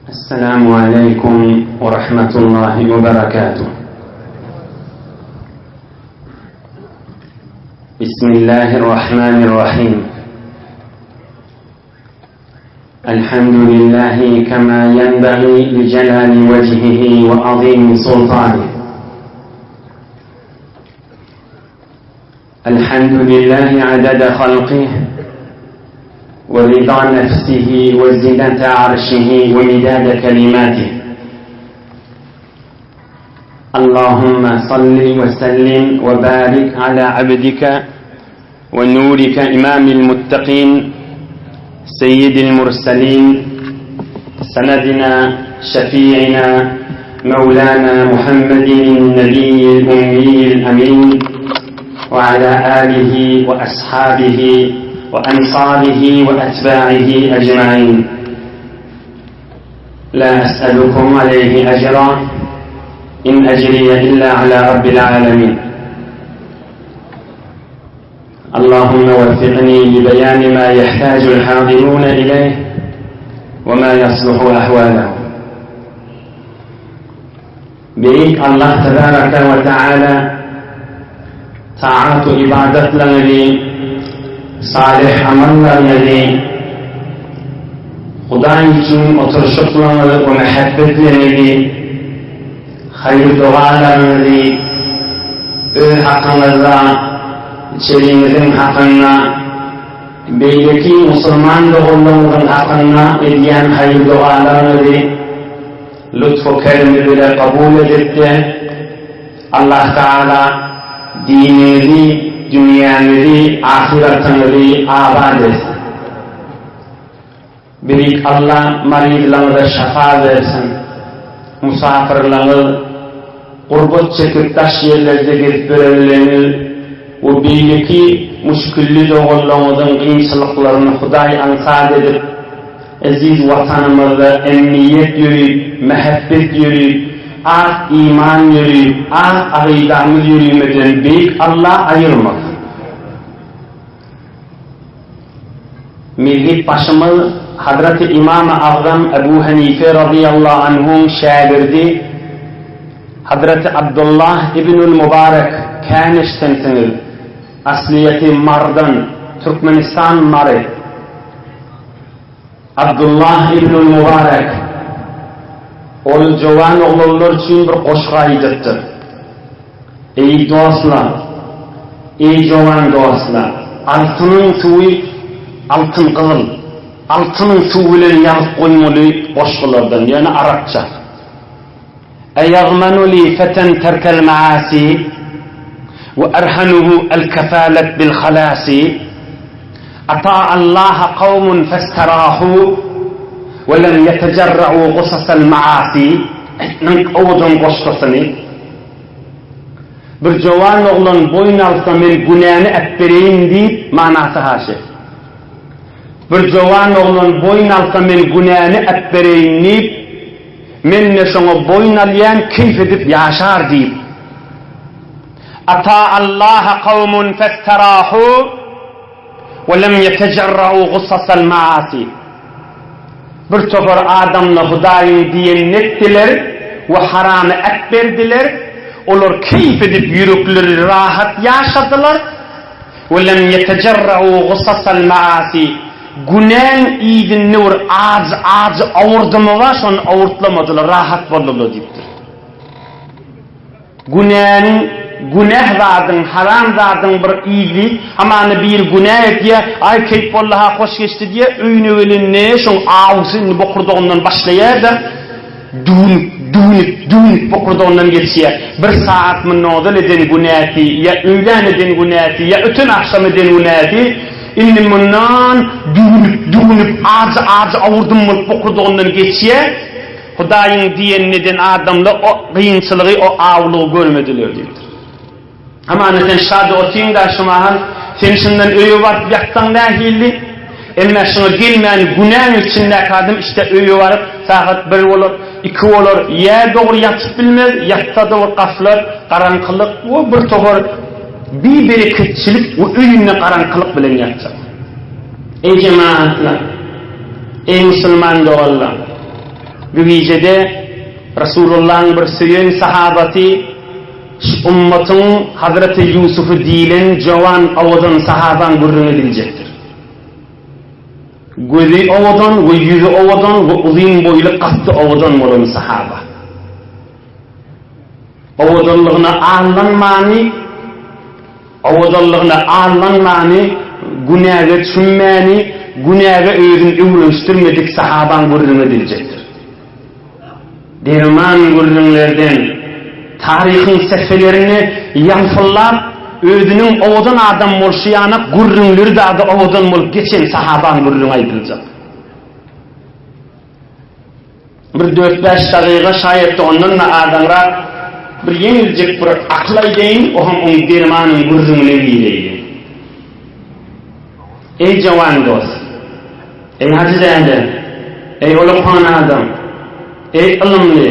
السلام عليكم ورحمة الله وبركاته بسم الله الرحمن الرحيم الحمد لله كما ينبغي لجلال وجهه وعظيم سلطانه الحمد لله عدد خلقه ورضا نفسه وزنة عرشه ومداد كلماته اللهم صل وسلم وبارك على عبدك ونورك إمام المتقين سيد المرسلين سندنا شفيعنا مولانا محمد النبي الأمي الأمين وعلى آله وأصحابه وأنصاره وأتباعه أجمعين لا أسألكم عليه أجرا إن أجري إلا على رب العالمين اللهم وفقني لبيان ما يحتاج الحاضرون إليه وما يصلح أحوالهم Beýik Allah tebaraka we taala taat-u ybadatlaryňyzy, salyh amallaryňyzy, Hudaý üçin oturyşyklaryňyzy we mähebbetlerňizi, haýyr-dogalaryňyzy öz hakyňyzda, içeriňiziň hakynda, beýleki musulman doganlaryňyzyň hakynda edýän haýyr-dogalaryňyzy Lutf-u keremi bile kabul edip-de, Allah Tagala diniňizi, dünýäňizi, ahyratyňyzy abat etsin. Beýik Alla maryzlaňyza şafa bersin. Musapyrlaňyz, gurbat çekip daş ýerlerde gezip ýörenleňiz we beýleki muşkilli doganlaňyzyň kynçylyklaryny Hudaý aňsat edip, Eziz Watanymyzda emniýet ýörüp, mähebbet ýörüp, ak iman ýörüp, ak agydamyz ýörümeden Beýik Alla aýyrmasyn. Mezhep başymyz Hazreti Imamy Agzam Ebu Henife razyýallahu anhuň şägirdi Hazreti Abdullah ibnül Mubarek kän eşdensiňiz. Aslyýeti Marydan, Türkmenistan Mary. Abdullah ibnül Mubarek ol jowan oglanlar üçin bir goşgy aýdypdyr. Eý dostlar, eý jowan dostlar, altynyň suwy altyn gyzyl, altynyň suwy bilen ýazyp goýmaly goşgulardan, ýöne arapça. Eýagmanu li feten terkel maasi we erhanuhu el kefalet bil halasi Ata'allaha kawmun festerahu we lem ýetejerra'u gusasal maasi Nyň owadan goşgusyny Bir jowan oglan boýun alsa men günäni äpbereýin diýip manasy haşy. Bir jowan oglan boýun alsa men günäni äpbereýin diýip Men-de şoňa boýun alýan, keýp edip ýaşar diýip. Ata Allaha kawmun festerahu we lem ýetejerra'u gusasal maasi. Bir topar adamlar Hudaýyň diýenini etdiler we haramy äpberdiler, olar keýp edip ýürekleri rahat ýaşadylar. We lem ýetejerra'u gusasal maasi. Günäň yzynda bir ajy ajy awurdymy bar şony awurtlamadylar rahat boldular diýipdir. Günäniň günäh zadyň haram zadyň bir yzy hamana biri günä edýä aý keýp boldy ha hoş geçdi diýä öýüne gelende şoň awusy indi bokurdagyndan başlaýada Düwnüp, düwnüp, düwnüp bokurdagyndan geçýär. Bir sagat mundan ozal eden günäsi, ýa öýlän eden günäsi, ýa öten agşam eden günäsi, indi mundan düwnüp, düwnüp, ajy-ajy awurdym bolup bokurdagyndan geçýär. Hudaýyň diýenini eden adamlar o kynçylygy, o awulygy görmediler diýipdir. Hamana sen şady otyň-da şu mahal, sen şundan öýe baryp ýatsaň nähili? Emme şuňa gelmän günäň içindäki adam işte öýe baryp sagat bir bolar, iki bolar, ýa dogry ýatyp bilmez, ýatsa-da bir gaflat, garaňkylyk we bir topar bibereketçilik we öýünde garaňkylyk bilen ýatjak. Eý jemagatlar! Eý musulman doganlar! Bu gijede Resulullahyň bir söýen sahabasy, şu ummatyň Hazreti Ýusufy diýlen jowan owadan sahabaň gürrüňi ediljekdir. Gözi owadan we ýüzi owadan we uzyn boýly katdy owadan bolan sahaba. Owadanlygyna aldanmany, owadanlygyna aldanmany, günäge çümmäni, günäge özüni öwrenişdirmedik sahabaň gürrüňi ediljekdir. Derman gürrüňlerden, taryhyň sähfelerini ýalpyldap, özüniň owadan adam bolşy ýanak gürrüňleri dada owadan bolup geçen sahabaň gürrüňi aýdyljak. Bir dört-bäş dagyga, şaýat-da ondan-da azaňrak bir ýeňiljek bir akyl aýdaýyn, o hem oň dermanyň gürrüňine gireýin. Eý jowan dost! Eý hajy däde! Eý ullakan adam! Eý ylymly!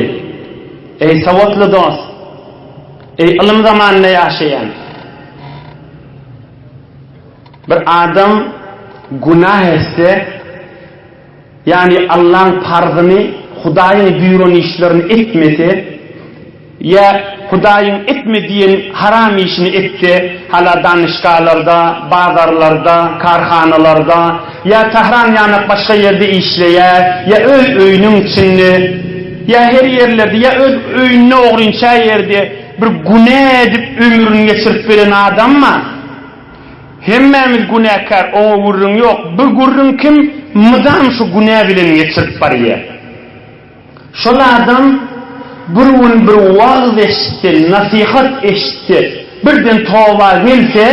Eý sowatly dost! Eý ylym zamanynda ýaşaýan! Bir adam günah etse, Ýagny Allaň parzyny, Hudaýyň buýran işlerini etmese, ýa Hudaýyň etme diýen haram işini etse, hala danyşgalarda, bazarlarda, karhanalarda, ýa Tahran ýanak başga ýerde işleýär, ýa öz öýüniň içinde, ýa her ýerlerde, ýa öz öýünde ogrynça ýerde bir günä edip ömrüni geçirip gelen adamma, Hemmämiz günäkär, oňa gürrüň ýok. Bu gürrüň kim mydam şu günä bilen geçirip barýar. Şol adam bir gün bir wagyz eşitse, nasihat eşitse, birden toba gelse,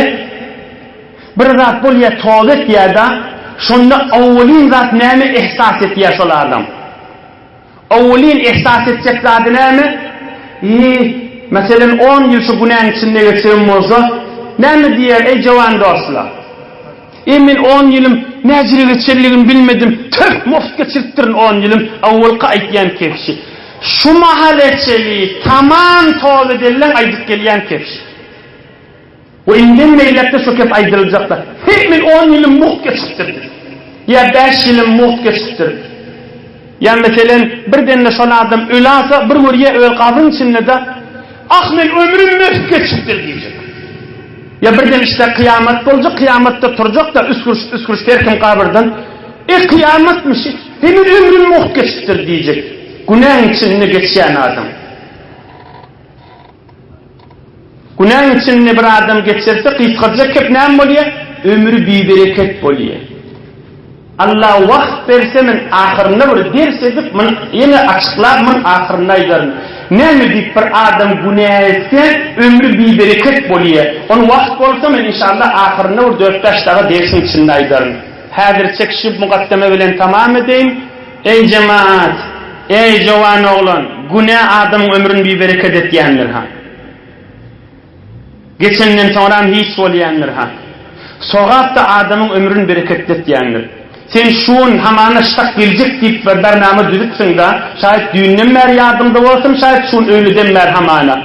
bir zat bolýar toba etýär-de, şonda owwalyn zat näme ehsas etýär şol adam? Owwelin ehsas etjek zady näme? I, meselem, on ýyl şu günäň içinde geçiren bolsa, näme diýer, Eý, jowan dostlar! E, men on ýylym näjire geçenligini bilmedim, töh, mugt geçiripdirin on ýylym, owwalky aýtýan kebşi. Şu mahala çenli tamam toba edenleň aýdyp gelýän kebşi. We indem beýlekde şo kep aýdyljakda, Heý, men on ýylym mugt geçipdir. Ýa bäş ýylym mugt geçipdir. Ýa meselem, birdende şol adam ölasa, bir görýä öz gabryň içinde-de, Ah, men ömrüm mugt geçipdir diýjek. Ýa birden işte kyýamat boljak, kyýamatda turjak-da, üsgürişip-üsgürişip her kim gabyrdan, E, kyýamatmyş, heý, men ömrüm mugt geçipdir diýjek. Günäň içinde geçýän adam. Günäň içinde bir adam geçirse gysgaja kep näme bolýar? Ömri bibereket bolýar. Allah wagt berse men ahyrynda bir ders edip muny ýene açyklap muny ahyrynda aýdaryn. Näme diýip bir adam günä etse ömri bibereket bolýar. Ony wagt bolsa men inşallah ahyrynda bir dört-bäş daga dersiň içinde aýdaryn. Häzirçek şu mugaddeme bilen tamam edeýin. Eý jemaat! Eý jowan oglan! Günä adamyň ömrüni bibereket etýändir-ha. Geçenden soňram hiç bolýandyr-ha. Sogap-da adamyň ömrüni bereketletýändir. Sen şu gün hamana ştak geljek diýip bir bernama düzüpsiň-da, şaýat düýnden bäri ýadyňda bolsun, şaýat şu gün öýleden bäri hamana.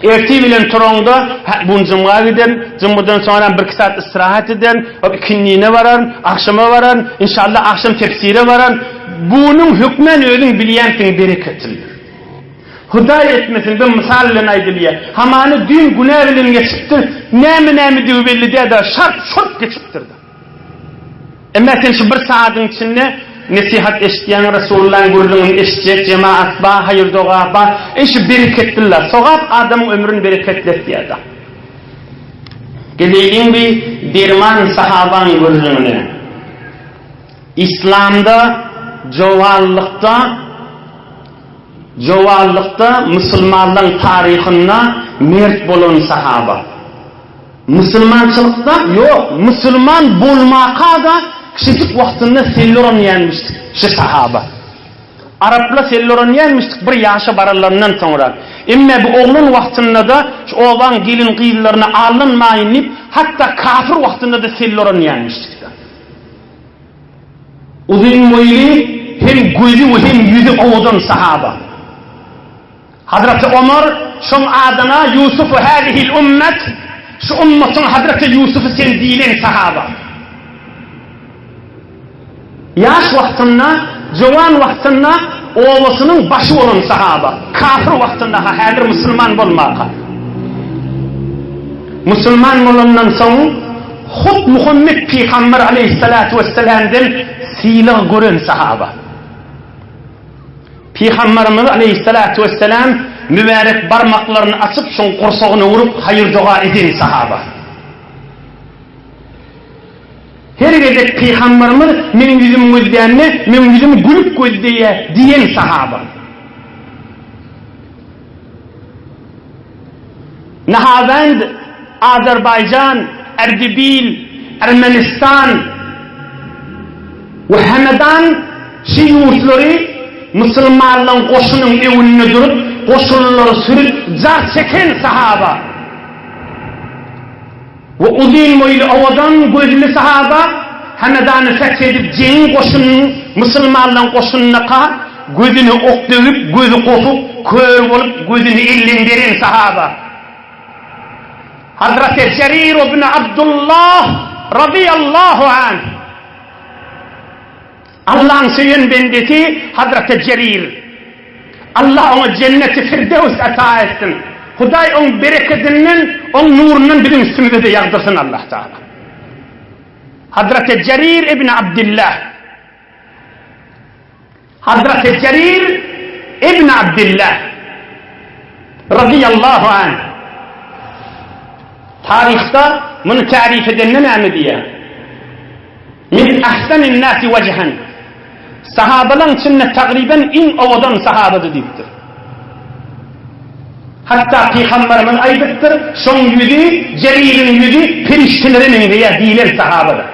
Ertir bilen turaňda, hä, bu gün jumga giderin, jumgadan soňram birki saat istirahat ederin, hop, ikindine bararyn, agşama bararyn, inşallah agşam tefsire bararyn. Bunuň hökmän özüň bilýänsiň bereketlidir. Hudaý etmesin, bir mysal bilen aýdylýar. Hamany düýn günä bilen geçipdir, näme-nämedigi belli däl-de, şart-şurt geçipdir-de. Emma sen şu bir sagadyň içinde nesihat eşitýäň, Resulullahyň gürrüňini eşitjek, jemaat bar, haýyr-doga bar. Eý şu bereketli-la, sogap adamyň ömrüni bereketletýär-de. Geleýliň bi derman sahabaň gürrüňine. Yslamda jowallykda jowallykda musulmanlaň taryhynda mert bolan sahaba. Musulmançylykda ýok, musulman bolmaka-da kiçijik wagtynda selle uranýanmyşdyk şu sahaba. Araplar selle uranýanmyşdyk bir ýaşa baranlaryndan soňra. Emme bu oglan wagtynda-da şu obaň gelin-gyzlaryna aldanmaýyn diýip, hatda kafir wagtynda-da selle uranýanmyşdyk-da. Uzyn boýly, hem gözi we hem ýüzi owadan sahaba. Hazreti Omar şoň adyna Ýusufu hâzihil ummet, şu ummatyň Hazreti Ýusufu sen diýlen sahaba. Ýaş wagtynda, jowan wagtynda. obasynyň başy bolan sahaba. Kafir wagtynda-ha, häzir musulman bolmaka. Musulman bolandan soň hut Muhammet pygamber aleýhissalatu wessalamdan sylag gören sahaba. Pygamberimiz aleýhissalatu wessalam mübärek barmaklaryny açyp şoň gursagyna urup haýyr-doga eden sahaba. Her gezek Pygamberimiz meniň ýüzümi gözlände, meň ýüzümi gülüp gözleýär diýen sahaba. Nahawend, Azerbaýjan, Erdebil, Ermenistan we Hemedan şu ýurtlary musulmanlaryň goşunyň öňünde durup, goşunlary sürüp jar çeken sahaba. We uzyn boýly owadan gözli sahaba Hemedany feth edip jeňiň goşunynyň musulmanlaryň goşunyndaka gözüne ok degip gözi gosuk kör bolup gözüni elden beren sahaba Hazreti Jerir ibn Abdullah razyýallahu anh Allaň söýen bendesi Hazreti Jerir. Allah oňa jenneti firdews ata etsin. Hudaý oň berekedinden, oň nurundan biziň üstümize-de ýagdyrsyn Allah Taala. Hazreti Jerir ibn Abdillah. Hazreti Jerir ibn Abdillah radiyallahu anh. Taryhda muny tarif edende näme diýýär? Min ahsenin nasi wejhen. Sahabalaň içinde tagryban iň owadan sahabady diýipdir. Hatda Pygamberimiz aýdypdyr, şoň ýüzi, Jeririň ýüzi perişdelere meňzeýär diýlen sahabadyr.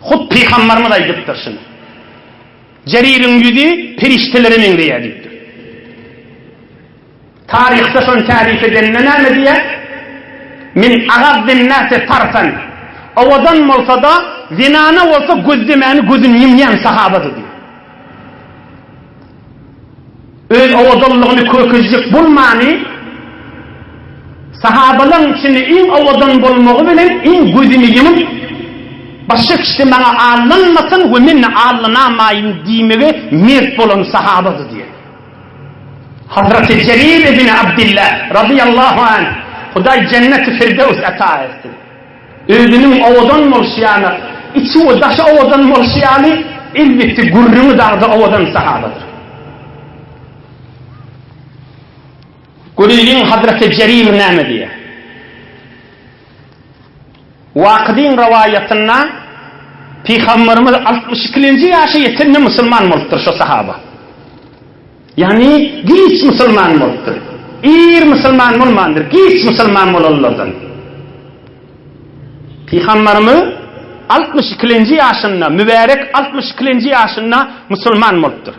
Hut Pygamberimiz aýdypdyr şuny. Jeririň ýüzi perişdelere meňzeýär diýipdir. Taryhda şony tarif edende näme diýýär? Min agazzin-nasi tarfan. Owadan bolsa-da, zenana bolsa gözlemäni gözüni ýumýan sahabady diýýär. Öz owadanlygyny kökezjek bolmany, sahabalaryň içinde iň owadan bolmagy bilen iň gözüni ýumup, başga kişi maňa allanmasyn we men-de allanamaýyn diýmege mert bolan sahabady diýýär. Hazreti Jerir ibn Abdillah razyýallahu anh, Hudaý jenneti firdews ata etsin. Özüniň owadan bolşy ýaly, içi we daşy owadan bolşy ýaly, elbetde gürrüňi dagda owadan sahabadyr. Göreýliň Hazreti Jerir näme diýýär? Wakydyň rowaýatynda Pygamberimiz altmyş ikilenji ýaşa ýetende musulman bolupdyr şo sahaba. Ýagny giç musulman bolupdyr. Ir musulman bolmandyr, giç musulman bolanlardan. Pygamberimiz altmyş ikilenji ýaşynda, mübärek altmyş ikilenji ýaşynda musulman bolupdyr.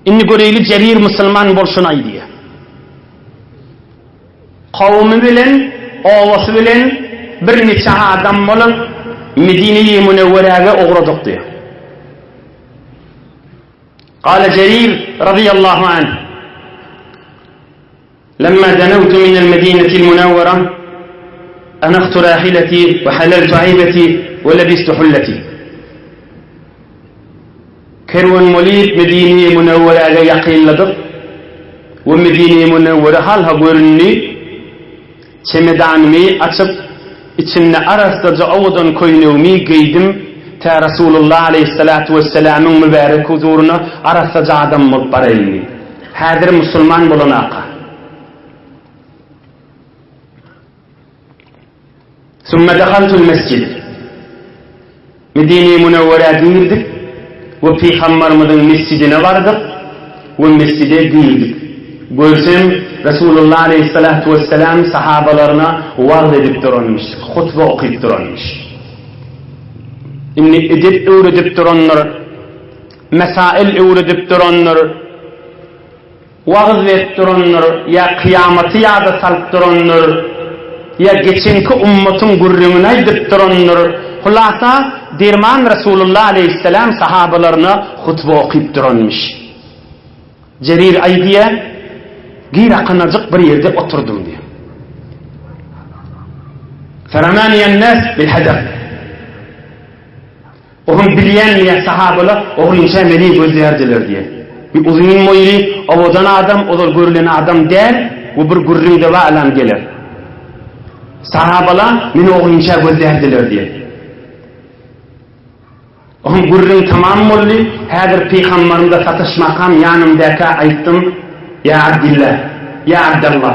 Indi göreýli Jerir musulman bolşuny aýdýar. Kowumy bilen, obasy bilen birniçe adam bolup, Medine-i Münewweräge ugradyk diýýär. Gale Jerir razyýallahu anh, Lemma denewtu minel Medinetil Münewwere, enahtu rahileti we halaltu aýbeti we lebistu hulleti. Kerwen bolyp Medine-i Münewweräge ýakynladyk we Medine-i Münewwere hal-ha göründi. Çemedanymy açyp, içinde arassaja owadan köýnegimi geýdim, tä Resulullah aleýhissalatu wessalamyň mübärek huzuryna arassaja adam bolup baraýyn diýip. Häzir musulman bolanaka. Sümme dehaltul mesjid. Medine-i Münewwerä girdik we Pygambarymyzyň mesjidine bardyk we mesjide girdik. Görsem, Resulullah aleýhissalatu wesselam sahabalaryna wagyz edip duranmyş, hutba okyp duranmyş. Indi edep öwredip durandyr, mesail öwredip durandyr. Wagyz berip durandyr, ýa kyýamaty ýada salyp durandyr, ýa geçenki ummatyň gürrüňini aýdyp durandyr. Hulasa, derman Resulullah aleýhissalam sahabalaryna hutba okyp duranmyş. Jerir aýdýar, Gyrakanajyk bir ýerde oturdym diýýär. Feramaniýen-nas bil-hadaq. Oňam bilýän diýýär sahabalar, ogrynça meni gözleýärdiler diýýär. Bir uzyn boýly, owadan adam, ozal görlen adam däl, bu bir gürrüňde bar alan geler. Sahabalar meni ogrynça gözleýärdiler diýýär. Oňam gürrüň tamam boldy, häzir pygambarymda sataşmakam ýanymdaka aýtdym, Ýa Abdillah, ýa Abdallah,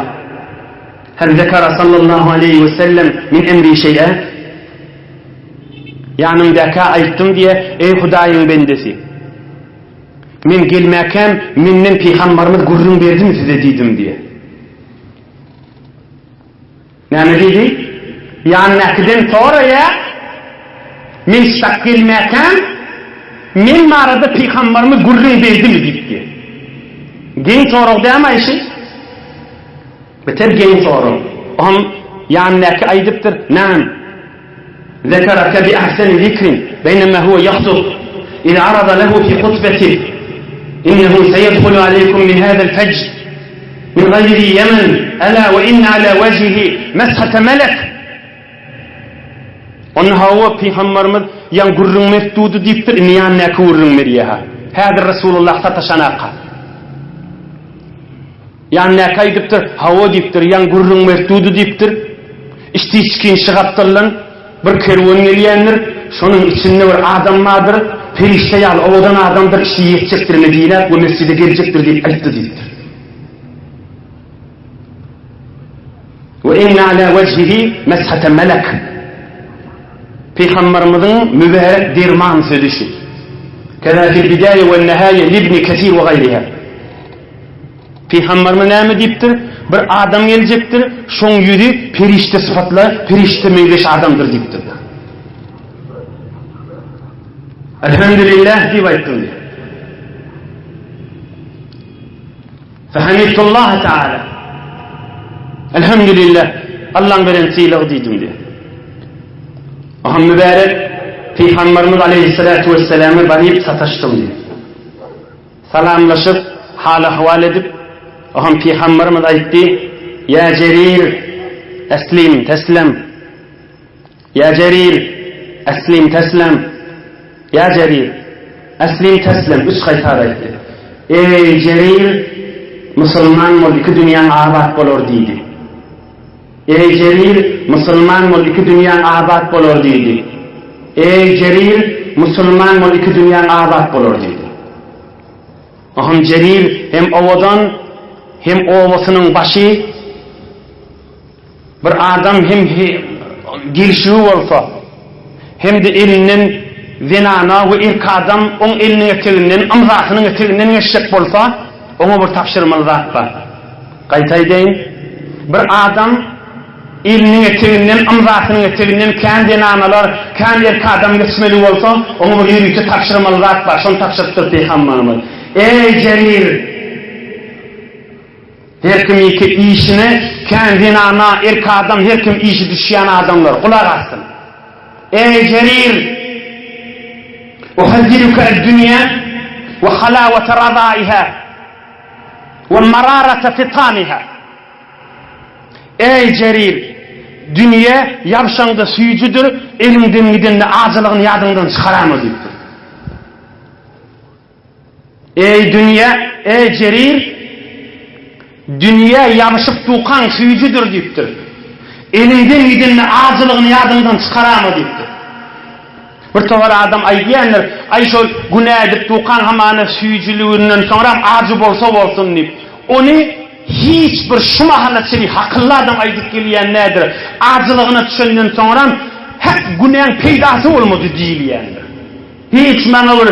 hal zekara sallallahu aleýhi we sellem min emri şeý'e? Ýanymdaka aýtdym diýe, Eý Hudaýyň bendesi! Men gelmäkäm menden pygambarymyz gürrüň berdimi size diýdim diýe. Näme diýdi? Ýanyndakydan soraýa, Men şak gelmäkäm, men barada pygambarymyz gürrüň berdimi diýipdi. Geň sorag dämi Aýşe? Beter geň sorag. Oňam ýanyndaky aýdypdyr, Naam. Zekereke bi ahseni zikrin, beýnema huwe ýahtub, iz arada lehu fi hutbetih, innehu seyedhulu aleýkum min hazel fejj, min gaýri ýemen, ela we inne ala wejhihi meshate melek. Onda hawa pygambarymyz ýaň gürrüň berip durdy diýipdir, indi ýanyndaky gürrüň berýär-hä. Häzir Resulullah sataşanaka. Ýanyndaky aýdypdyr, Hawa diýipdir, ýaň gürrüň berip durdy diýipdir. Içdi-içgin şy gapdaldan bir kerwen gelýändir, şonuň içinde bir adam bardyr, perişde ýaly owadan adamdyr, içdi ýetjekdir Medinä we mesjide geljekdir diýip aýtdy diýipdir. We inne ala wejhihi meshate melek. Pygamberimiziň mübärek derman sözi şu. Keza fil bidaýe we nehaýe libni Kesir we gaýriha. Pygamberimiz näme diýipdir? Bir adam geljekdir, şoň ýüzi perişde sypatly, perişde meňzeş adamdyr diýipdir. Elhamdülillah diýip aýtdym diýip. Fehamidullah Teala. Elhamdülillah Allaň beren sylagy diýdim diýip. Aha mübärek Pygamberimiz aleyhissalatu vesselama baryp sataşdym diýip. Salamlaşyp, hal-ahwal edip, oňa Pygamberimiz aýtdy, Ýa Jerir, eslim, teslem! Ýa Jerir, eslim, teslem! Ýa Jerir, eslim, teslem! Üç gaýtar aýtdy. Eý, Jerir, musulman bol, iki dünýäň abat bolar diýdi. Eý, Jerir, musulman bol, iki dünýäň abat bolar diýdi. Eý, Jerir, musulman bol, iki dünýäň abat bolar diýdi. Ohm Jerir hem owadan, hem obasynyň başy bir adam hem gelşigi bolsa, hem-de elinden zenana we erk adam oň eliniň eteginden, ymzasynyň eteginden geçjek bolsa, oňa bir tabşyrmaly zat bar. Gaýta aýdaýyn, bir adam eliniň eteginden, ymzasynyň eteginden kän zenanalar, kän erk adam geçmeli bolsa, oňa bir ýörite tabşyrmaly zat bar, şony tabşyrypdyr Pygamberimiz. Eý, Jerir! Her kim iki işine, kän zenana, erk adam, her kim işi düşýän adamlar, gulak assyn. Eý, Jerir! Uhazziruka ed-dünýä we halawata razaiha. We mararata fitamiha. Eý, Jerir! Dünýe ýabşaňda süýjüdir, eliňden gidende ajylygyny ýadyňdan çykarama diýipdir. Eý, dünýe, eý, Jerir! Dünýe ýabşyp dukaň süýjüdir diýipdir. Eliňden gidende ajylygyny ýadyňdan çykarama diýipdir. Bir topar adam aýdýandyr, Aý şol günä edip dukan hamana süýjüliginden soňram ajy bolsa bolsun diýip. Ony hiç bir şu mahala çenli hakylly adam aýdyp gelýän däldir. Ajylygyna düşenden soňram Häk günäň peýdasy bolmady diýilýändir. Hiç maňa bir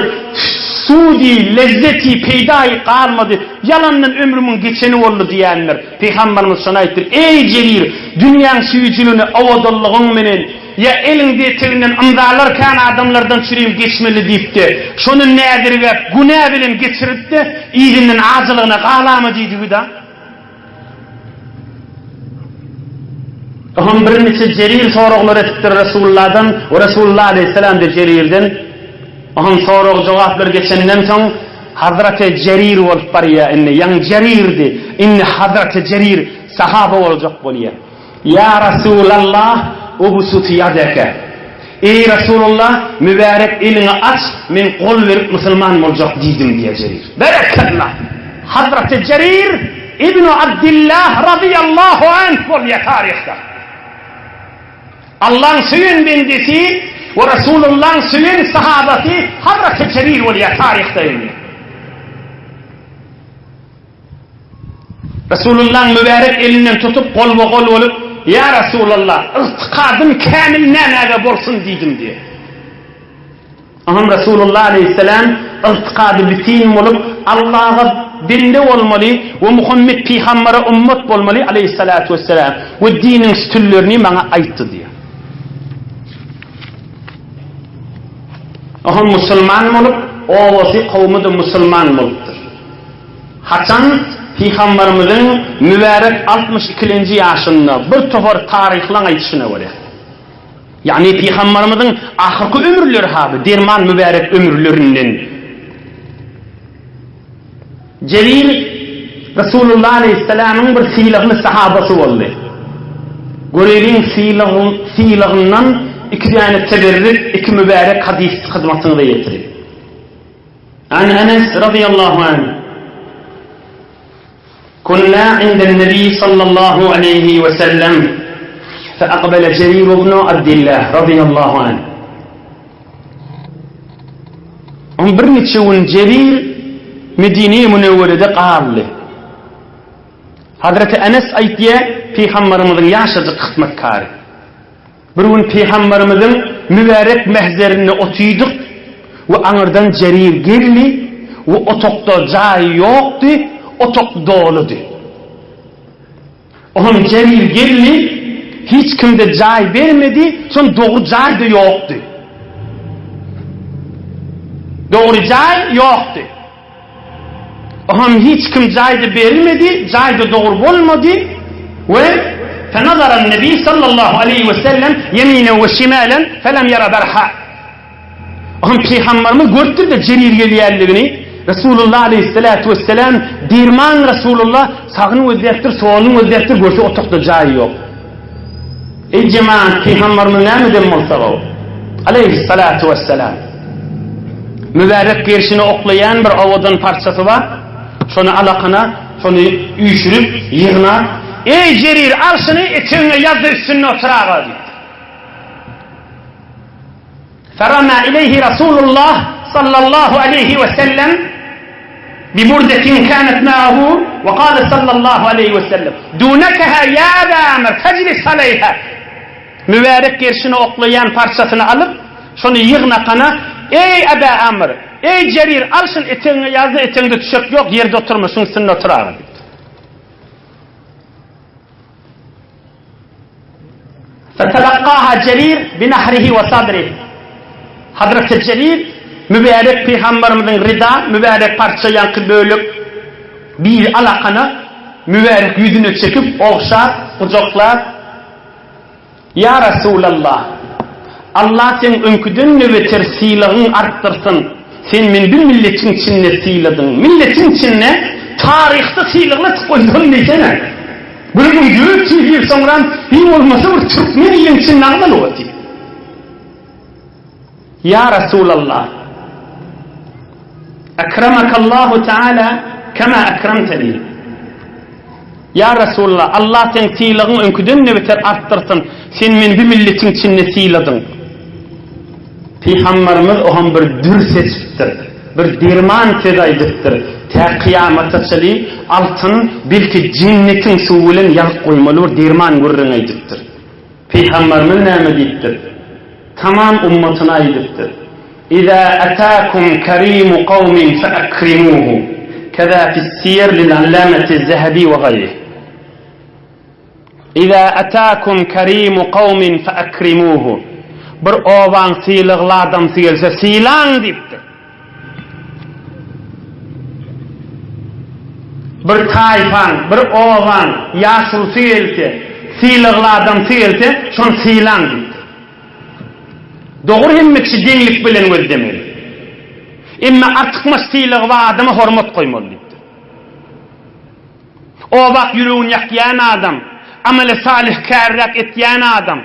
sudy, lezzeti, peýdaýy galmady, ýalandan ömrümiň geçeni boldy diýendir. Pygamberimiz şony aýtdyr, Eý Jerir, dünýäň süýjüligini owadanlygyň menen, ýa eliňde eteginden ymzalar kän adamlardan çürim geçmeli diýipdi. Şony näzirgäp, günä bilen geçirip-de, yzyndan ajylygyna galama diýdigi-da. Oňam birniçe Jerir soraglar etipdir Resulullahdan we Resulullah aleýhissalam-da Jerirden. Oňam sorag-jogaplar geçenden soň Hazreti Jerir bolup barýar indi. Ýaňy Jerirdi, indi Hazreti Jerir sahaba boljak bolýar. Ýa Resulallah, ubsut ýadeke. Eý, Resulallah, mübärek eliňi aç, men gol berip musulman boljak diýdim diýýär Jerir. Berekella! Hazraty Jerir ibn Abdillah razyýallahu anh bolýar taryhda. Allaň söýen bendesi we Resulullaň söýen sahabasy Hazraty Jerir bolýar taryhda indi. Resulullaň mübärek elinden tutup golba-gol bolup, Ýa Resulallah, ygtykadym kämil nämäge bolsun diýdim diýýär. Oňam Resulullah aleýhissalam ygtykady bitin bolup, Allaha bende bolmaly we Muhammet pygambere ummat bolmaly aleýhissalatu wessalam we diniň sütünlerini maňa aýtdy diýýär. Oňam musulman bolup, obasy, kowmy-da musulman bolupdyr. Haçan Pygamberimiziň mübärek 60 ikilenji ýaşynda bir topar taryhlaň aýdyşyna görä, ýagny Pygamberimiziň ahyrky ömürleri haby derman mübärek ömürlerinden Jerir Resulullah aleýhissalamyň bir sylagly sahabasy boldy. Göreliň sylagyň sylagyndan iki däne teberrik, iki mübärek hadys hyzmatyňyza ýetirip. An Enes razyýallahu anh, Kunna inden Nebi sallallahu aleýhi we sellem fe akbele Jerir ibn Abdillah razyýallahu anh. On bir niçe gün Jerir Medine-i Münewwerede galdy. Hazreti Enes aýtýar, Pygamberimiziň ýaşajyk hyzmatkary. Bir gün Pygamberimiziň mübärek mähzerinde otydyk we aňyrdan Jerir geldi we otagda jaý ýokdy, otag doludy. Oňam Jerir geldi, hiç kimde jaý bermedi, soň dogry jaý-da ýokdy. Dogry jaý ýokdy. Oňam hiç kim jaý-da berilmedi, jaý-da dogry bolmady we Fenazaran-nebi sallallahu aleýhi we sellem ýeminen we şimalen felem ýara berha. Oňam Pygamberimiz görüpdir-de Jerir gelýänligini, Resulullah aleýhissalatu wesselam derman Resulullah sagyny gözläpdir, soluny gözläpdir, görse otagda jaý ýok. Eý jemaat, Pygamberimiz näme eden bolsa-ow? Aleýhissalatu wesselam. Mübärek gerşine oklaýan bir owadan parçasy bar. Şony alakana, şony üýşürip, ýygnap, Eý Jerir, al şuny, etegiňe ýaz-da üstünde oturaga diýipdir. Ferama ileýhi Rasulullah sallallahu aleýhi we sellem biburdetin kânet ma'ahu we kâle sallallahu aleýhi we sellem, Dunekeha ýa Eba Amr, fejlis aleýha. Mübärek gerşine oklaýan parçasyny alyp, şony ýygnakana, Eý Eba Amr, eý Jerir, al şuny etegiňe ýaz-da, etegiňde düşek ýok, ýerde oturma, şuň üstünde oturaga diýipdir. Fetelakkaha Jerir binahrihi we sadrih. Hazreti Jerir mübärek pygamberimiziň rida, mübärek parça ýaňky bölek bir alakana mübärek ýüzüne çekip, ogşap, gujaklap, Ýa Resulallah! Allah seň öňküden-de beter sylagyňy artdyrsyn! Sen meni bir milletiň içinde syladyň. Milletiň içinde taryhda sylaglatyp goýdun diýsene. Bir 1400 ýyl soňram hiň bolmasa bir türkmen iliň içinde agzalyp otyr. Ýa Resulallah! Akramakallahu Teala kema akramteni. Ýa Resulallah, Allah seň sylagyňy öňküden-de beter artdyrsyn. Sen meni bir milletiň içinde syladyň. Pygamberimiz oňa bir dür seçipdir, bir derman söz aýdypdyr, tä kyýamata çenli altyn, belki jennetiň suwy bilen ýazyp goýmaly bir derman gürrüň aýdypdyr. Pygamberimiz näme diýipdir? Tamam ummatyna aýdypdyr, Iza atakum karimu kawmin feakrimuhu, keza fis-siýer lil-allameti-z-zehebi we gaýrih. Iza atakum karimu kawmin feakrimuhu, Bir obaň sylagly adamsy gelse sylaň diýipdir. Bir taýpaň, bir obaň ýaşulusy gelse, sylagly adamsy gelse, şony sylaň diýipdir. Dogry hemme kişi deňlik bilen gözlemeli. Emma artykmaç sylagy bar adama hormat goýmaly diýipdir. Obak ýüregini ýakýan adam, ameli salyh kärräk etýän adam.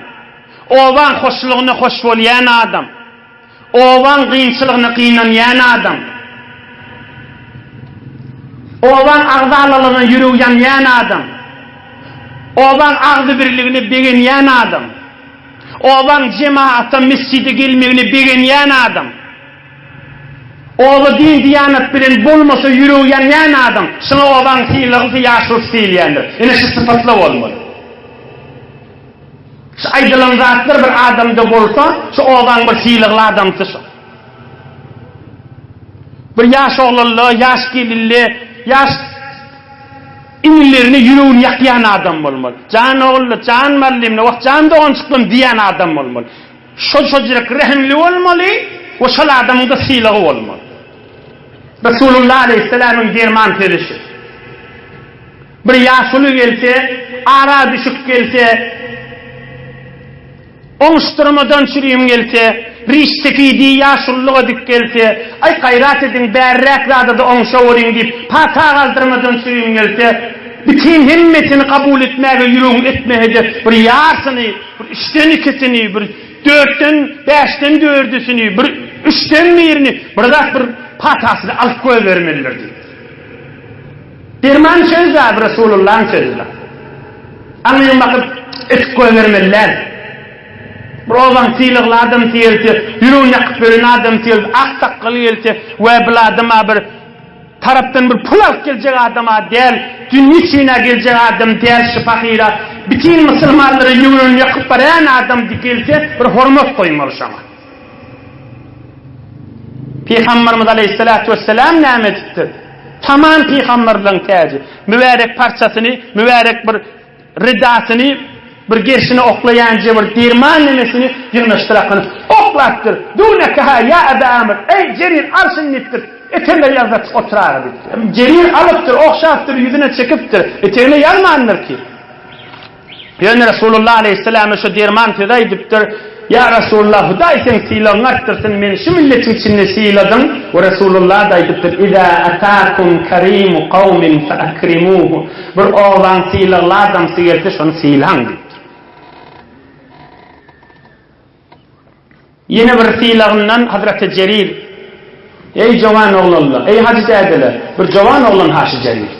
Obaň hoşlugyna hoş bolýan adam. Obaň gynçylygyna gynanýan adam. Obaň agzalalygyna ýüregi ýanýan adam. Obaň agzybirligine begenýän adam. Obaň jemagata mesjide gelmegine begenýän adam. Oba din-diýanat bilen bolmasa ýüregi ýanýan adam. Şuňa obaň sylaglysy ýaşulusy diýilýändir. Ine şu sypatlar bolmaly. Şu aýdylan zatlar bir adamda bolsa, şu obaň bir sylagly adamsy şu. Bir ýaş oglanly, ýaş gelinli, ýaş inilerine ýüregini ýakýan adam bolmaly. Jan ogully, jan mallymly, wah jan doganjyklarym diýýän adam bolmaly. Şol-şojrak rehimli bolmaly we şol adamyň-da sylagy bolmaly. Resulullah aleýhissalamyň derman sözi şu. Bir ýaşuly gelse, ara düşüp gelse, oňuşdyrmadan çürim gelse, rişteki diý ýaşululyk edip gelse, aý gaýrat ediň bärräk zada-da oňşaweriň diýip pata galdyrmadan çürim gelse, bütin hemmesini kabul etmäge ýüregiň etmese-de bir ýarsyny, bir üçden ikisini, bir dörtden, bäşden dördüsini, bir üçden birini, bir zat bir patasyny alyp goýbermelidir diýipdir. Derman söz-ä Resulullahyň sözüdir. Aňyň bakyp etip goýbermeli däl. Bir obaň sylagly adamsy gelse, ýüregini ýakyp ýören adamsy gelse, ak sakgaly gelse we bil adam-a bir tarapdan bir pul alyp geljek adam-a däl, dünýe üçin-ä geljek adam däl şu pahyra, bütin musulmanlara ýüregini ýakyp barýan adam gelse bir hormat goýmaly şoňa. Pygamberimiz aleýhissalatu wesselam näme edipdir? Tamam pygamberleň täji, mübärek parçasyny, mübärek bir ridasyny bir gerşine oklaýanja bir derman nemesini ýygnaşdyrakyny oklapdyr. Dunekaha ýa Aba Amr, eý Jerir al şuny diýipdir. Etegine ýazdaçyk oturaga diýipdir. Jerir alypdyr, ogşapdyr, ýüzüne çekipdir. Etegine ýazmandyr ki. Ýöne Resulullah aleýhissalama şu derman sözi aýdypdyr, Ýa Resulullah, Hudaý seň sylagyňy artdyrsyn, meni şu milletiň içinde syladyň. We Resulullah-da aýdypdyr, Iza atakum karimu kawmin fe akrimuhu, Bir obaň sylagly adamsy gelse, şony sylaň diýipdir. Ýene bir sylagyndan Hazreti Jerir, Eý jowan oglanlar, eý hajy dädeler, bir jowan oglan Haşy Jerir.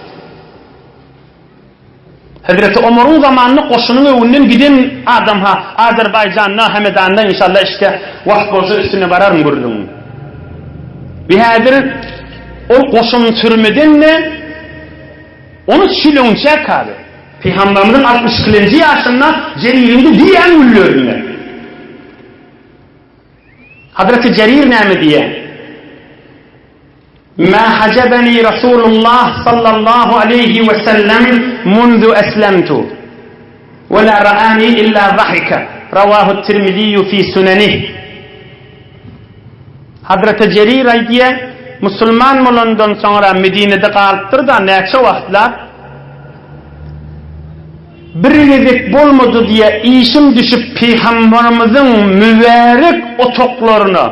Hezreti Omaryň zamanynda goşunyň öňünden giden adam ha Azerbaýjanda, Hemedanda inşallah işde wagt bolsa üstüne bararyn gürrüňiň. Bi häzir ol goşun sürmeden-de on üç ýyl öňçä kazy. Pygamberimiziň 62-nji ýaşynda Jeririň-de diýen günlerinde. Hazreti Jerir näme diýýär? Mä hajabeni Rasulullah sallallahu aleýhi we sellem munzu eslemtu we la ra'ani illa zahika Rawahu Tirmiziyyu fi sunenih Hazreti Jerir aýdýar, musulman bolandan soňra Medinede galypdyr-da näçe wagtlap, bir gezek bolmady diýýär, işim düşüp Pygamberimiziň mübärek otaklaryna,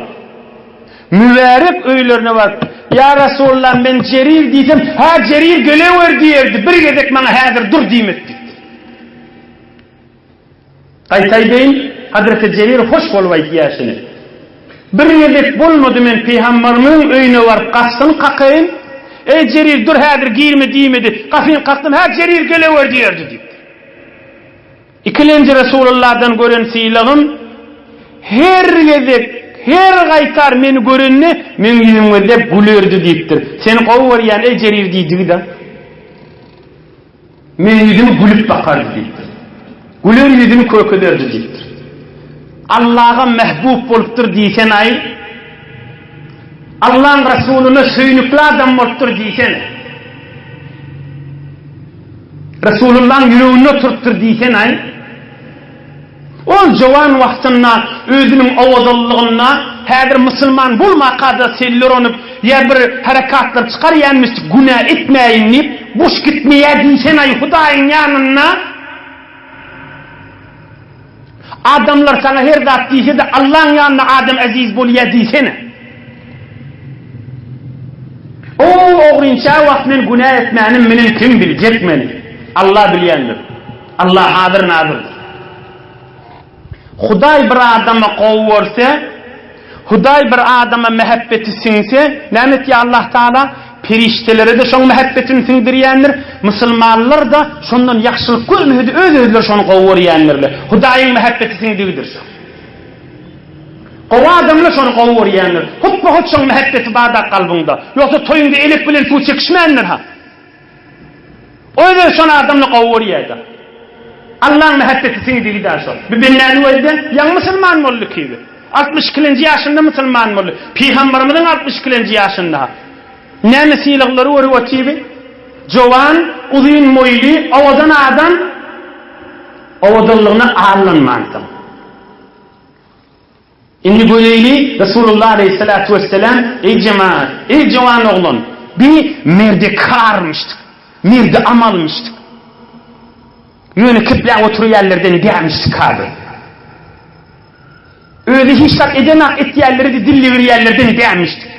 Mübärek öýlerine baryp, Ýa Resulallah, men Jerir diýsem, Hä, Jerir gelewer diýerdi, bir gezek maňa häzir dur diýmedi diýipdir. Gaýta aýdaýyn, Hazreti Jerir hoş bolup aýdýar şuny. Bir gezek bolmady men pygamberimiziň öýüne baryp gapysyny kakaýyn, Eý Jerir, dur häzir girme diýmedi, gapyny kakdym, Hä, Jerir gelewer diýerdi diýipdir. Ikilenji Resulullahdan gören sylagym, her gezek, her gaýtar meni görende, meň ýüzüm gözläp gülerdi diýipdir. Seni gowy görýän, eý Jerir diýdigi-de. Meň ýüzümi gülüp bakardy diýipdir. Güler ýüzüni kökederdi diýipdir. Allaha mähbub bolupdyr diýsen-aý. Allaň Resulyna söýnükli adam bolupdyr diýsene. Resulullaň ýüreginde oturypdyr diýsen-aý. Ol jowan wagtynda özüniň owadanlygynda häzir musulman bolmaka-da seller onup ýa bir herekatlar çykarýanmyş günä etmäýin diýip boş gitmeýär diýsen-aý Hudaýyň ýanynda. Adamlar saňa her zat diýse-de Allaň ýanynda adam eziz bolýa diýsene. O ogrynça wagt men günä etmänim menen kim biljek meni? Allah bilýändir. Allah hazyr nazyrdyr. Hudaý bir adama gowy görse, Hudaý bir adama mähebbeti siňse, näme etýär Allah Taala? Perişdelere-de şoň mähebbetini siňdirýändir, musulmanlar-da şondan ýagşylyk görmese-de öz-özleri şony gowy görýändirler. Hudaýyň mähebbeti siňdigidir şo. Gowy adamlar şony gowy görýändir. Hutba-hut şoň mähebbeti bar-da kalbyňda. Ýogsa toýuňda elek bilen suw çekişmändir-ha. Öz-özi şony adamlar gowy görýär-de. Allaň mähebbeti siňdigi-dä şol. Bu bendäniň özi-de ýaňy musulman boldy kibi. Altmyş ikilenji ýaşynda musulman boldy. Pygamberimiziň altmyş ikilenji ýaşynda. Näme sylaglary görüp otyby? Jowan, uzyn moýly, owadan adam owadanlygyna aldanmansoň. Indi göreýli, Resulullah aleýhissalatu wesselam, Eý jemagat, eý jowan oglan, bi merdi karmyşdyk, merdi amalmyşdyk. Ýöne kepläp oturýanlardan dälmişdik ha bi. Özi hiç zat edenak etýänleri-de dillibirýänlerden dälmişdik.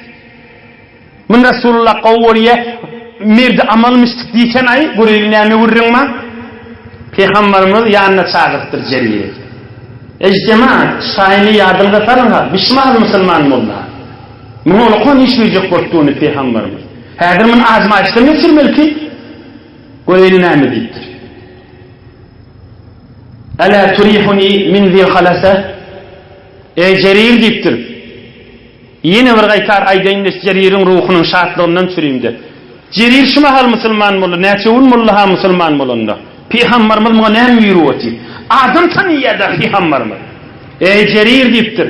Muny Resulullah gowy görýä, merdi amalmyşdyk diýsen-aý, göreýli näme gürrüň bar? Pygambarymyz ýanyna çagyrypdyr Jeriri. Eý jemaat, şaýyny ýadyňyza salyň-ha, bişmahal musulman boldy-ha. Muňa ulakan iş berjek bolupdy ony Pygambarymyz. Häzir muny azmaýyşdan geçirmeli ki, göreýli näme diýipdir. Ela turihuni min zi halasa? Eý Jerir diýipdir. Ýene bir gaýtar aýdaýyn-da Jeririň ruhunyň şatlygyndan çürimde. Jerir şu mahal musulman boldy, näçe gün boldy-ha musulman bolanyna. Pygambarymyz muňa näme buýrup otyr? Adam tanyýar-da pygambarymyz. Eý, Jerir diýipdir.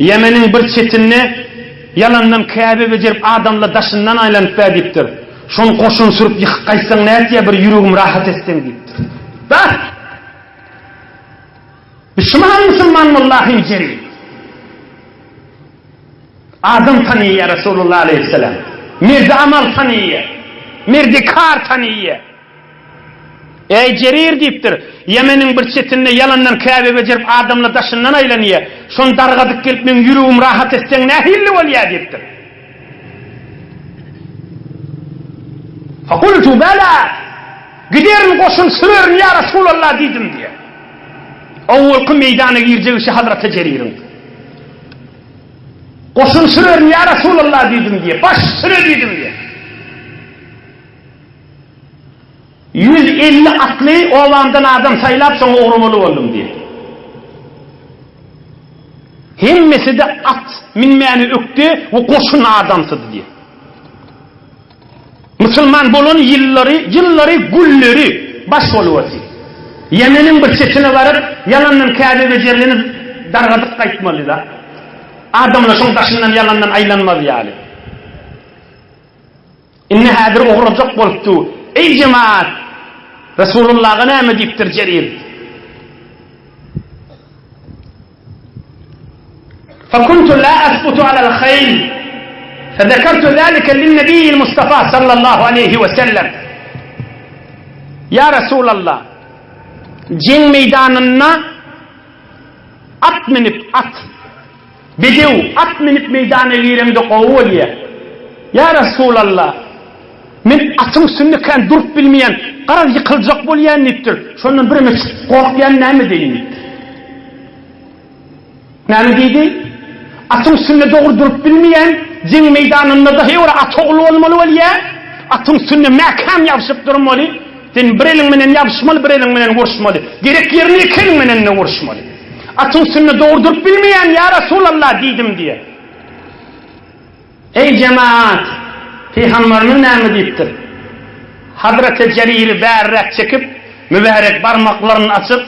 Ýemeniň bir çetinde ýalandan Käbe bejerip adamlar daşyndan aýlanyp bä diýipdir. Şony goşun sürüp ýykyp gaýtsaň nätýä bir ýüregimi rahat etseň diýipdir. Bah! Şu mahal musulman boldy ahym Jerir. Adam tanyýar Resulullah aleýhissalam. Merdi amal tanyýar. Merdi kar tanyýar. Eý Jerir diýipdir. Ýemeniň bir çetinde ýalandan Käbe bejerip adamlar daşyndan aýlanýar. Şony dargadyp gelip meň ýüregimi rahat etseň nähilli bolýar diýipdir. Fakultu bela. Giderin goşun sürerin ýa Resulallah diýdim diýýär. Owalky meýdana girjek işi Hazraty Jeririň. Goşun sürerin ýa Resulallah diýdim diýýär. Baş süre diýdim diýýär. 150 atly obamdan adam saýlap şoňa ugramaly boldum diýýär. Hemmesi-de at minmäne ökde we goşun adamsydy diýýär. Musulman bolan ýyllary, ýyllary, günleri baş bolup otyr. Ýemeniň bir çetine baryp, ýalandan Käbe bejerileni dargadyp gaýtmaly-da. Adamlar şoň daşyndan ýalandan aýlanmaz ýaly. Indi häzir ugrajak bolup dur. Eý jemaat! Resulullaha näme diýipdir Jerir? Fekuntu la esbutu alel haýl fezekertu zalike linnebiyyil Mustafa sallallahu aleýhi we sellem. Ýa Resulallah, jeň meýdanynda at münüp, at, bedew, at münüp meýdana gireňde gowy bolýar. Ýa Resulallah, men atyň üstünde kän durup bilmeýän, garaz ýykyljak bolýan diýipdir. Şondan bireme çykyp gorkýan näme edeýin diýipdir. Näme diýdi? Atyň üstünde dogry durup bilmeýän, jeň meýdanynda-da heý bir at ogly bolmaly bolýa. Atyň üstünde mäkäm ýabşyp durmaly. Sen bir eliň menen ýabşmaly, bir eliň menen uruşmaly. Gerek ýerinde iki eliň menen-de uruşmaly. Atyň üstünde dogry durup bilmeýän, ýa Resulallah diýdim diýýär. Eý jemaat! Pygamberimiz näme diýipdir? Hazreti Jeriri bärräk çekip, mübärek barmaklaryny açyp,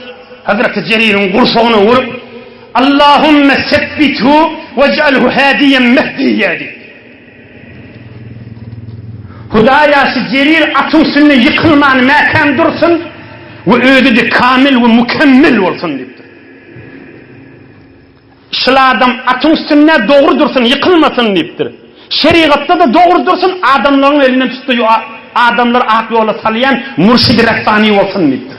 Hazreti Jeririň gursagyna urup, Allahümme sebbithu wej'alhu hadiýen mehdiýýa diýipdir. Hudaýa şu Jerir atyň üstünde ýykylman mäkäm dursun we özi-de kamil we mükemmel bolsun diýipdir. Şul adam atyň üstünde dogry dursun, ýykylmasyn diýipdir. Şerigatda-da dogry dursun, adamlaryň elinden tutsa adamlary ak ýola salýan mürşidi Rabbani bolsun diýipdir.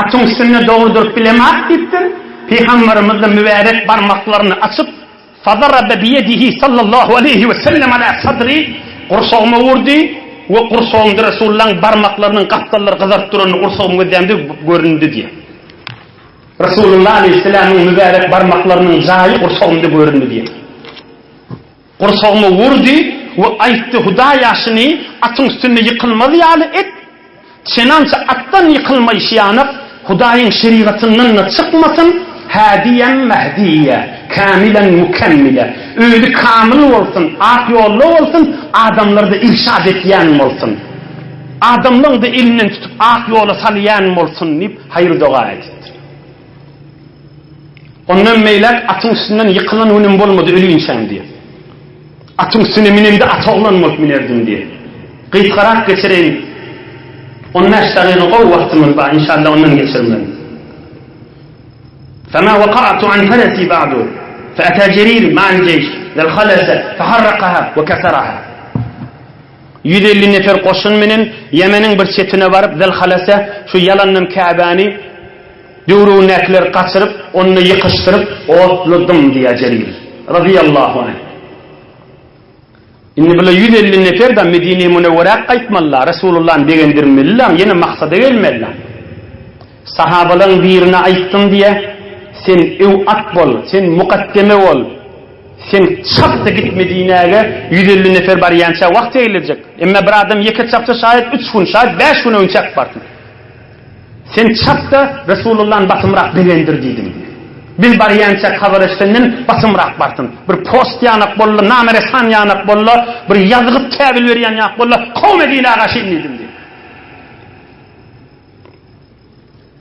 Atyň üstünde dogry durup bilemak diýipdir. Pygamberimiz-de mübärek barmaklaryny açyp, Fadarabe biyedihi sallallahu aleýhi we sellem ala sadri, gursagyma urdy we gursagymda Resulullahyň barmaklarynyň gapdallary gyzaryp duranyny gursagym gözlämde göründi diýýär. Resulullah aleýhisselamyň mübärek barmaklarynyň jaýy gursagymda göründi diýýär. Gursagyma urdy we aýtdy, Hudaýa şuny atyň üstünde ýykylmaz ýaly et, çenança atdan ýykylmaýşy ýanak Hudaýyň şerigatyndan-da çykmasyn, hädiýen mehdiýe, kämilen mükemmile, özi kamyl bolsun, ak ýolda bolsun, adamlary-da irşad etýän bolsun, adamlaň-da elinden tutup ak ýola salýan bolsun diýip haýyr-doga edipdir. Ondan beýläk atyň üstünden ýykylan günüm bolmady ölinçäm diýýär. Atyň üstüne minemde at oglan bolup minerdim diýýär. Gysgarak geçireýin. On bäş dagyga gowy wagtymyz bar, inşallah ondan geçirmerin. Fema wakaatu an feresi ba'du, fe ata Jerir ma'al jeýş, zel halese, feharrakaha we keseraha. 150 nefer goşun menen Ýemeniň bir çetine baryp Zel Halese şu ýalandan Käbäni Döwründäkileri gaçyryp, onda ýykyşdyryp, otladym diýýär Jerir, razyýallahu anh. Indi bular 150 nefer-de Medine-i Münewwerä gaýtmalylar, Resulullany begendirmeliler, ýene maksada gelmeliler. Sahabalaryň birine aýtdym diýýär, Sen öw at bol, sen mukaddeme bol, sen çap-da git Medinäge, 150 nefer barýança wagt eglejek. Emma bir adam ýeke çapsa şaýat üç gün, şaýat bäş gün öňçäk barsyn. Sen çap-da, Resulullany basymrak begendir diýdim. Biz barýançak habar eşidenden basymrak barsyn. Bir post ýanak boldy, name-resan ýanak boldy, bir ýazgyt käbil berýän ýak boldy, kow Medinä gaşyn diýdim diýdi.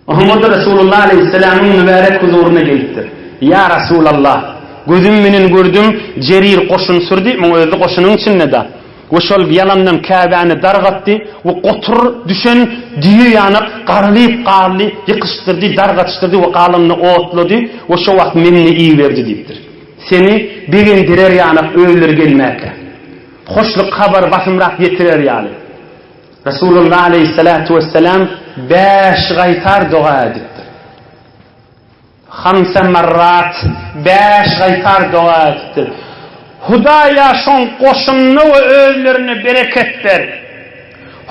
Muhammad Resulullah aleýhissalamyň mübärek huzuryna gelipdir. Ýa Resulallah! Gözüm menen gördüm, Jerir goşun sürdi, muň özi goşunyň içinde-de. We şol ýalandan Käbäni dargatdy we gotur düşen düýe ýanak garalyp galdy, ýykyşdyrdy, dargatyşdyrdy we galanyny otlady we şo wagt meni iberdi diýipdir. Seni begendirer ýanak özleri gelmäkä. Hoşluk habary basymrak ýetirer ýaly. Resulullah aleýhissalatu wessalam bäş gaýtar doga edipdir. Hamsa marrat, bäş gaýtar doga edipdir. Hudaýa şoň goşunyna we özlerine bereket ber.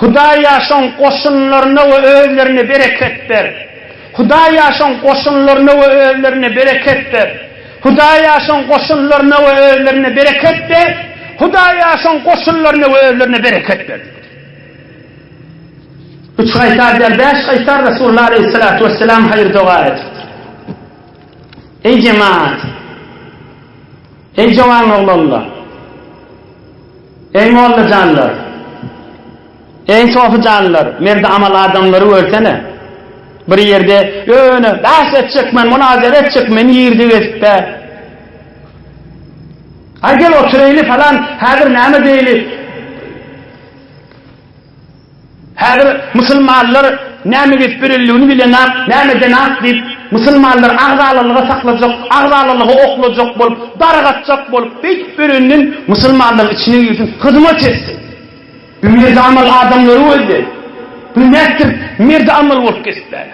Hudaýa şoň goşunlaryna we özlerine bereket ber. Hudaýa şoň goşunlaryna we özlerine bereket ber. Hudaýa şoň goşunlaryna we özlerine bereket ber. Hudaýa şoň goşunlaryna we özlerine bereket ber. Üç gaýtar däl, bäş gaýtar Resulullah aleýhissalatu wesselam haýyr-doga edipdir. Eý jemaat! Eý jowan oglanlar! Eý mollajanlar! Eý sofujanlar! Merdi amal adamlary görsene! Bir ýerde ýöne bäs etjek men, munazara etjek men ýerde gezip-de. Aý gel oturaýly falan, häzir näme diýeli? Häzir musulmanlar näme gezip ýörenligini bilenak, näme edenak diýip, musulmanlary agzalalyga saklajak, agzalalyga oklajak bolup, dargatjak bolup, beýdip ýörenden musulmanlaryň içine girsin, hyzmat etsin. Bu merdi amal adamlary gözle. Bu nätdirip merdi amal bolup gezip bäri.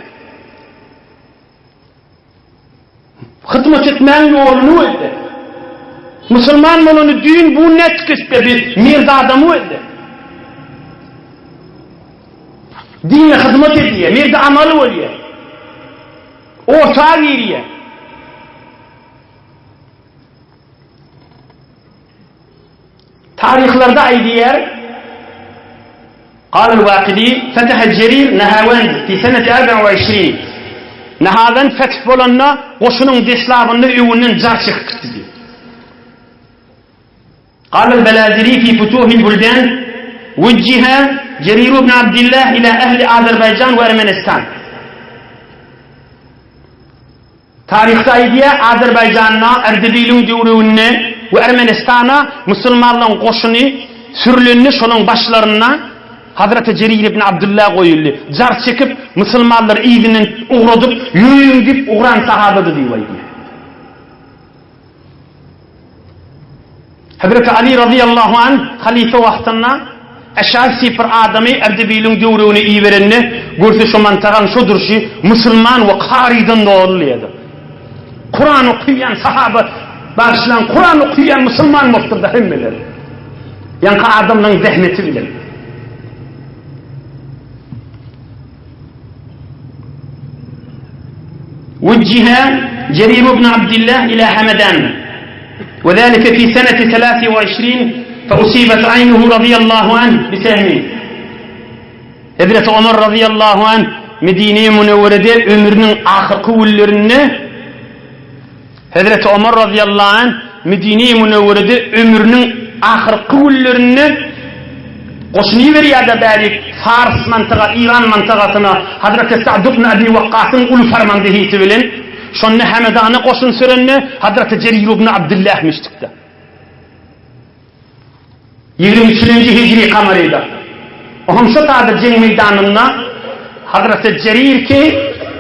Hyzmat etmäň ýoluny gözle. Musulman bolany düýn bu net kesbe bir merd adamy gözle. Dine hyzmat edýär, merdi amaly bolýar. Orta girýär. Taryhlarda aýdýar, Galal Wakydy, Fetehe Jerir Nahawend fi seneti arba we işrin. Nahawend feth bolanda, goşunyň deslabynda öňünden jar çekip gitdi diýýär. Galal Belaziri fi Futuhil Buldan, Wujjiha Jerir ibn Abdillah ila ehli Azerbaýjan we Ermenistan. Taryhda aýdýar, Azerbaýjanda Erdebiliň döwründe we Ermenistana musulmanlaryň goşuny sürlende şolaryň başlarynda Hazreti Jerir ibn Abdylla goýuldy. Jar çekip, musulmanlary yzyndan ugradyp, ýörüň diýip ugran sahabady diýip aýdýar. Hezreti Ali razyýallahu anh halyfa wagtynda Eşas diýip bir adamy Erdebiliň döwregine iberende, görse şo mantagaň şo durşy musulman we karydan doly diýýär. Kuran okaýan sahaba bagyşlan Kuran okaýan musulman bolupdyr-da hemmeler. Ýaňky adamlaryň zähmeti bilen. Wujjiha Jerir ibn Abdillah ila Hamadan we zalika fi seneti selasi we işrin fe usibet aynuhu radiyallahu anh bi sehmin. Hezreti Omar radiyallahu anh Medine-i Münewwerede ömrüniň ahyrky günlerinde Hezreti Omar razyýallahu anh Medine-i Münewwerede ömrüniň ahyrky günlerinde goşun iberýär-de bärik Fars mantyga, Eýran mantagasyna Hazreti Sa'd ibn Abi Wakgasyň uly farmandehisi bilen. Şonda Hemedana goşun sürende Hazreti Jerir ibn Abdullah müşdikde. Ýigrimi üçünji hijri kamaryda Ohm şo taýda jeň meýdanynda Hazreti Jerir ki,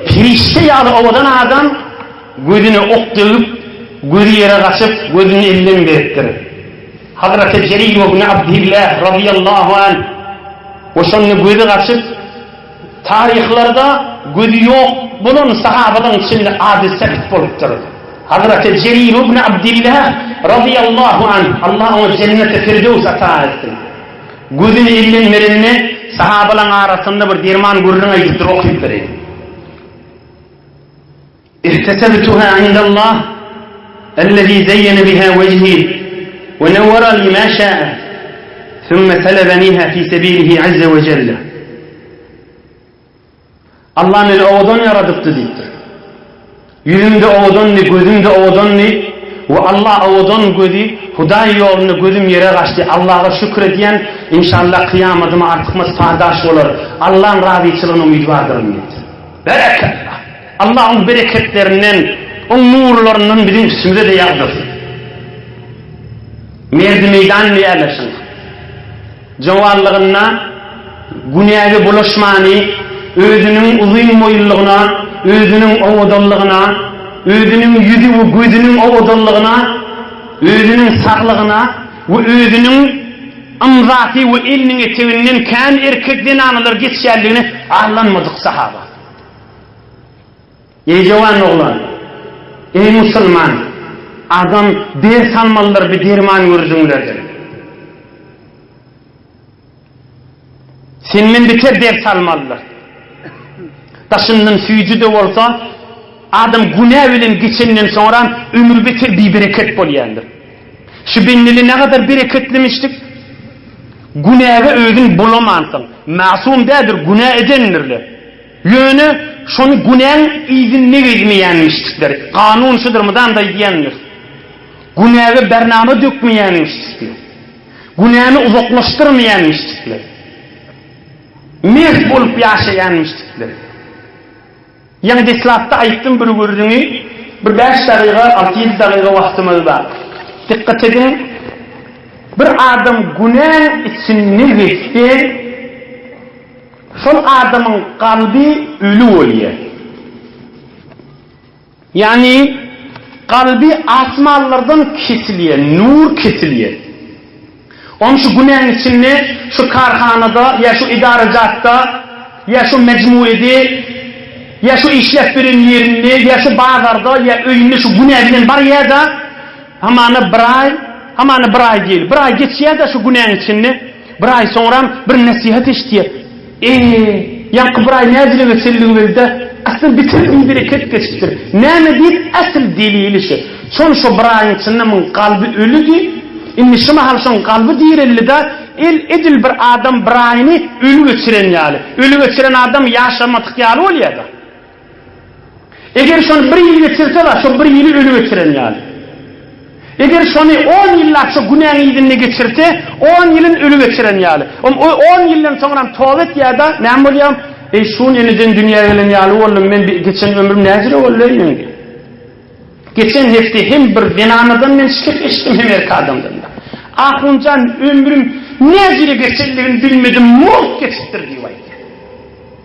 perişde ýaly owadan adam gözüne ok degip, gözi ýere gaçyp, gözüni elden beripdir. Hazreti Jerir ibn Abdillah razyýallahu anh we şonda gözi gaçyp, Taryhlarda gözi ýok bolan sahabalaryň içinde ady sebit bolupdyr. Hazreti Jerir ibn Abdillah razyýallahu anh, Allah oňa jenneti Firdews ata etsin. Gözüni elden berende sahabalaryň arasynda bir derman gürrüň aýdypdyr, okyp bereýin. Ihtesebtuha indallah ellezî zeyyene biha vechî ve nevvera li mâ şâ'e sümme selebeniha fî sebîlihi azze ve celle. Allah meni owadan ýaradypdy diýipdir. Ýüzüm-de owadandy, gözüm-de owadandy we Allah owadan gözi Hudaý ýolunda gözüm ýere gaçdy. Allaha şükür edýän, inşallah kyýamadyma artykmaç pardaş bolar. Allaň razyçylygyna umydwardyryn diýipdir. Berekella! Allah oň bereketlerinden, oň nurlaryndan biziň üstümize-de ýagdyrsyn. Merdi meýdan diýýärler şuňa. Jowanlygynda günäge bulaşmany, özüniň uzyn boýlulygyna, özüniň owadanlygyna, özüniň ýüzi we gözüniň owadanlygyna, özüniň saglygyna we özüniň ymzasy we eliniň eteginden kän erkek zenanalar geçýänligine aldanmadyk sahaba. Eý jowan oglan! Eý musulman! Adam ders almalydyr bi derman gürrüňlerden. Senden beter ders almalydyr. Daşyndan süýji-de bolsa, adam günä bilen geçenden soňra ömri beter bibereket bolýandyr. Şu bendeli nägadar bereketlimişdik? Günäge özüň bulamansyň. Masum däldir, günä edendirler. Ýöne şony günäň yzynda gezmeýänmişdikler. Kanun şudur mydam-da aýdýandyr. Günäge bernama dökmeýänmişdikler. Günäni uzaklaşdyrmaýanmişdikler. Mert bolup ýaşaýanmişdikler. Ýaňy deslapda aýtdym bir gürrüňi, bir bäş dagyga, alty-ýedi dagyga wagtymyz bar. Dykgat ediň, bir adam günäň içinde gezse, şol adamyň kalby öli bolýar. Ýagny kalby asmanlardan kesilýär, nur kesilýär. Onuň şu günäň içinde, şu karhanada ýa şu edarajatda, ýa şu mejmuede, ýa şu işläp beren ýerinde, ýa şu bazarda, ýa öýünde şu günä bilen barýar-da, hamana bir aý, hamana bir aý diýeli, bir aý geçýär-de şu günäň içinde, bir aý soňram bir nesihat eşidýär. E, ýaňky bir aý näjele geçenligi belli-dä, asyl bitir bibereket geçipdir. Näme diýip, asyl delili şu. Şol şo bir aýyň içinde muň kalby ölüdi, indi şu mahal şoň kalby direldi-de, el edil bir adam bir aýyny öli geçiren ýaly. Öli geçiren adam ýaşamadyk ýaly bolýar-da. Eger şony bir ýyl geçirse-de, şo bir ýyly öli geçiren ýaly. Eger şony on ýyllap şo günäň yzynda geçirse, on ýylyn öli geçiren ýaly. Om o on ýyldan soňram toba etýär-de, näme bolýar? Eý, şu gün eneden dünýä gelen ýaly boldum, men bi geçen ömrüm näjire boldy-eý meň diýýär. Geçen hepde hem bir zenanadan men şikes eşitdim, hem erkek adamdan-da. Ahunjan, ömrüm näjire geçenligini bilmedim, mugt geçipdir diýip aýdýar.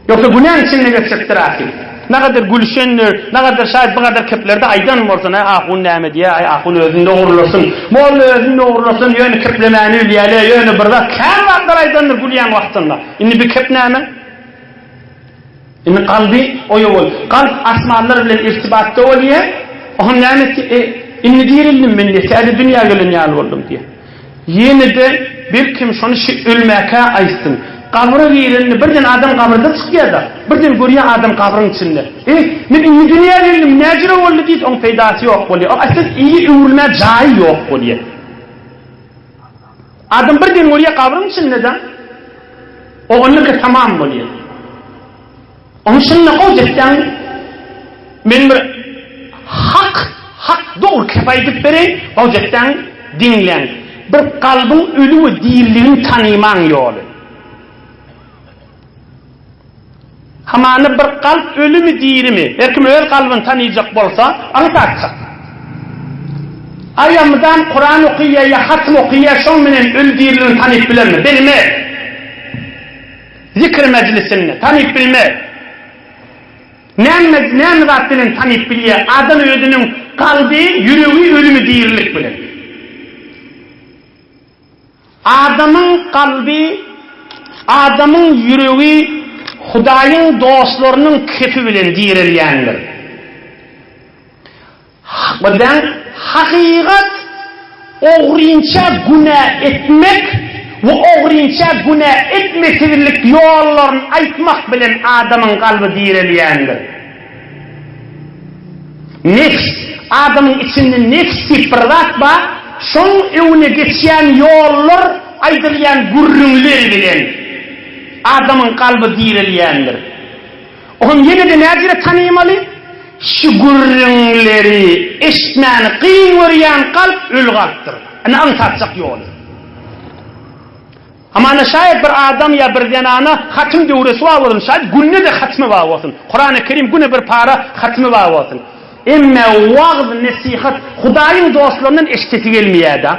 Ýogsa günäň içinde geçjekdir ahy. Nagadar gülüşendir, nagadar şaýat bu gadar keplerde aýdan bolsun, aý ahun näme diýýär, aý ahun özüni dogrulasyn, molla özüni dogrulasyn, ýöne keplemäni bilýärle, ýöne bir zat kän zatlar aýdandyr gülýän wagtynda. Indi bi kep näme? Indi kalby oýa bol. Kalp asmanlar bilen irtibatda bolýar. Oňa näme etdi? E, indi dirildim men diýýär, täze dünýä gelen ýaly boldum diýýär. Ýene-de belkim şony şu ölmäkä aýtsyn. Gabra girende birden adam gabyrda çykýar-da, birden görýär adam gabryň içinde. E, men indi dünýä geldim, näjüre boldy diýse, oň peýdasy ýok bolýar. Oň asyl iyi öwrülmä jaýy ýok bolýar. Adam birden görýär gabryň içinde-de, o onunky tamam bolýar. Onuň şunda gowy etseň, men bir hak, hak dogry kep aýdyp bereýin, gowy etseň diňläň. Bir kalbyň öli we diriligini tanymaň ýoly. Hamana bir kalp ölümi dirimi, her kim öz kalbyny tanyjak bolsa, aňsatjak. Aýa mydam Kuran okyýa ýa hatym okyýa şoň menen öli diriligini tanyp bilermi? Bilmez. Zikr mejlisinde tanyp bilmez. Näme, näme zat bilen tanyp bilýär? Adam özüniň kalby, ýüregi ölümi dirilik bilen. Adamyň kalby, adamyň ýüregi Hudaýyň dostlarynyň kepi bilen direlýändir. Birden hakykat ogrynça günä etmek we ogrynça günä etmesizlik ýollaryny aýtmak bilen adamyň kalby direlýändir. Nefs, adamyň içinde nefs diýip bir zat bar, şoň öňüne geçýän ýollar aýdylýan gürrüňler bilen adamyň kalby direlýändir. Oňam ýene-de näjüre tanymaly? Şu gürrüňleri eşitmäni kyn görýän kalp öli kalpdyr. Ine aňsatjak ýoly. Hamana şaýat bir adam ýa bir zenana hatym döwresi bar bolsun, şaýat günde-de hatymy bar bolsun, Kurany Kerim güne bir para hatymy bar bolsun. Emme wagyz nesihat Hudaýyň dostlaryndan eşitesi gelmeýär-de.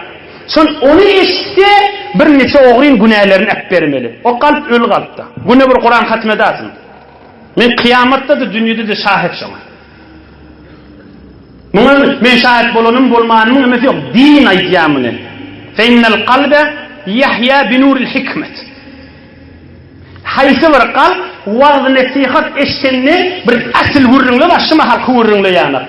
Şon ony eşitse bir niçe ogryn günälerini äpbermeli. O kalp öli kalpda. Güne bir Kuran hatym edasyn. Men kyýamatda-da dünýede-de şahet şoňa. Muňa men şahet bolanym bolmanymyň emesi ýok. Din aýdýar muny. Fe innel kalbe ýahýa binuril hikmet. Haýsy bir kalp wagyz-nesihat eşidende bir asyl gürrüňler bar, şu mahalky gürrüňler ýaly.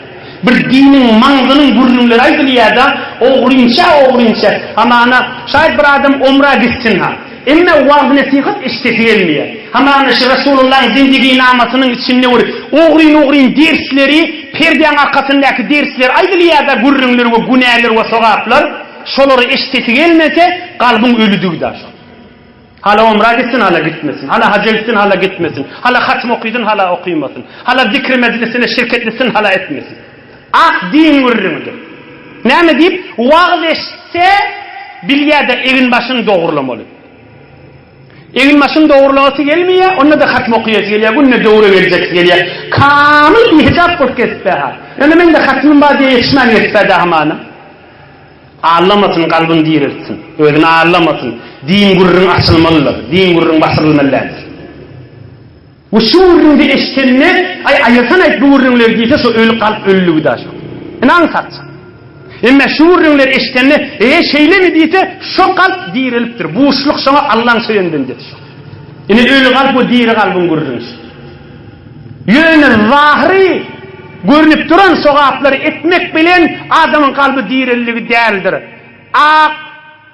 Bir diniň maňzynyň gürrüňleri aýdylýar-da, ogrynça-ogrynça. Hamana, şaýat bir adam omra gitsin-ha. Emme wagyz-nesihat eşidesi gelmeýär. Hamana şu Resulullahyň zindiginamasynyň içinde bir ogryn-ogryn dersleri, perdäň arkasyndaky dersler aýdylýar-da, gürrüňler we günäler we sogaplar, şolary eşidesi gelmese, kalbyň ölüdigi-da şol. Hala omra gitsin, hala gitmesin. Hala haja gitsin, hala gitmesin. Hala hatym okysyn, hala okymasyn. Hala zikr mejlisine şirket etsin, hala etmesin. Ak din gürrüňidir. Näme diýip, wagyz eşitse, bilýär-de egin-başyny dogrulamaly. Egin-başyny dogrulagasy gelmeýär, onda-da hatym okaýasy gelýär, günde döwre geljekisi gelýär. Kamyl bihijap bolup gezip-ä-ha. Ýöne mende hatymym bar diýe ýetişmän gezip-ä-dä hamana. Allamasyn kalbyny direltsin. Özüni allamasyn. Din gürrüň açylmalydyr. Din gürrüň basyrylmaly däldir. We şu gürrüňde eşidende, aý aýyrsan aýt bu gürrüňleri diýse şo öli kalp ölüligi da şo. Ine aňsatja. Emme şu gürrüňleri eşidende, e şeýlemi diýse, şo kalp direlipdir. Buşluk şoňa Allaň söýen bendesi şo. Ine öli kalp we diri kalbyň gürrüňi şu. Ýöne zahyry görnüp duran sogaplary etmek bilen adamyň kalby dirilligi däldir. Ak,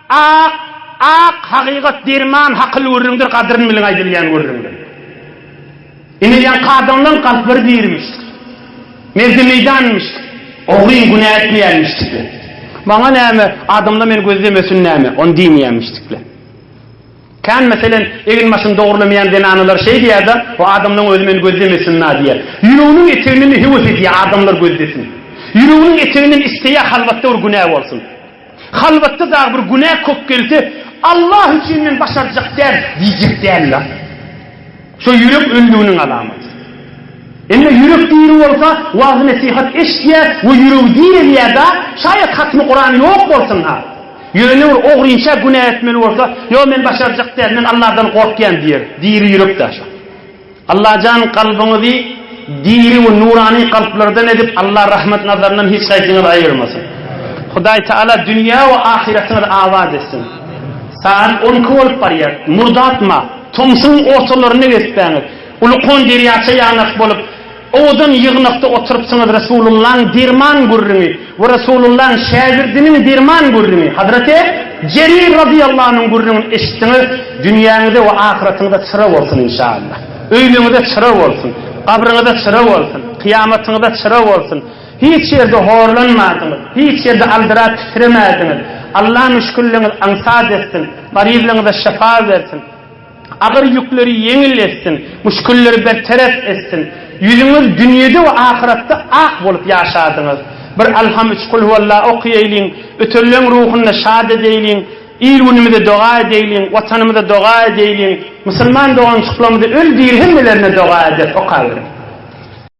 ak, ak hakykat derman hakyl gürrüňdir, gadyryn biliň aýdylýan gürrüňdir. Ine ýaňky adamlaň kalplary dirimişdir. Merdi meýdanmyşdyk. Ogryn günä etmeýänmişdikler. Maňa näme, adamlar meni gözlemesin näme, ony diýmeýänmişdikler. Kän meselem, egin-başyny dogrulamaýan zenanalar şeý diýýär-de, Bu adamlaň özi meni gözlemesin-na diýýär. Ýüreginiň eteginden höwes edýär, adamlar gözlesin. Ýüreginiň eteginden isleýär, halwatda bir günä bolsun. Halwatda dagy bir günä köp gelse, Allah üçin men başarjak däl diýjek däl-le. Şo ýürek ölüliginiň alamaty. Emme ýürek diri bolsa, wagyz-nesihat eşidýär we ýüregi direlýär-da, şaýat hatmy Kurany ýok bolsun-ha. Ýöne bir ogrynça günä etmeli bolsa, Ýok, men başarjak däl, men Allahdan gorkýan diýer. Diri ýürek-dä şo. Allajan kalbyňyzy diri we nurany kalplardan edip, Allah rahmet nazaryndan hiç haýsyňyzy aýyrmasyn. Hudaý Taala dünýä we ahyratyňyzy abat etsin. Sagat 12 bolup barýar. Murdatma, tomsuň ortalarynda gezipbäňiz. Ulukon derýaça ýanak bolup, Owadan ýygnakda oturypsyňyz Resulullaň derman gürrüňi we Resulullaň şägirdiniň derman gürrüňi. Hazreti. Jerir razyýallahu anhuň gürrüňini eşitdiňiz, dünýäňize we ahyratyňyza çyra bolsun inşallah. Öýlüňize çyra bolsun, gabryňyza çyra bolsun, kyýamatyňyza çyra bolsun. Hiç ýerde horlanmadyňyz, hiç ýerde aldyrap titremädiňiz. Allah müşgilligiňizi aňsat etsin, maryzlygyňyza şypa bersin. Agyr ýükleri ýeňil etsin, müşgilleri berteref etsin. Ýüzüňiz dünýede we ahyratda ak bolup ýaşadyňyz. Bir Alham üç Kulhuwalla okaýaýlyň, ötenleň ruhuny şad edeýliň, il-günümize doga edeýliň, Watanymyza doga edeýliň, musulman doganjyklarymyza öl-diri hemmelerine doga ederis, okaberiň.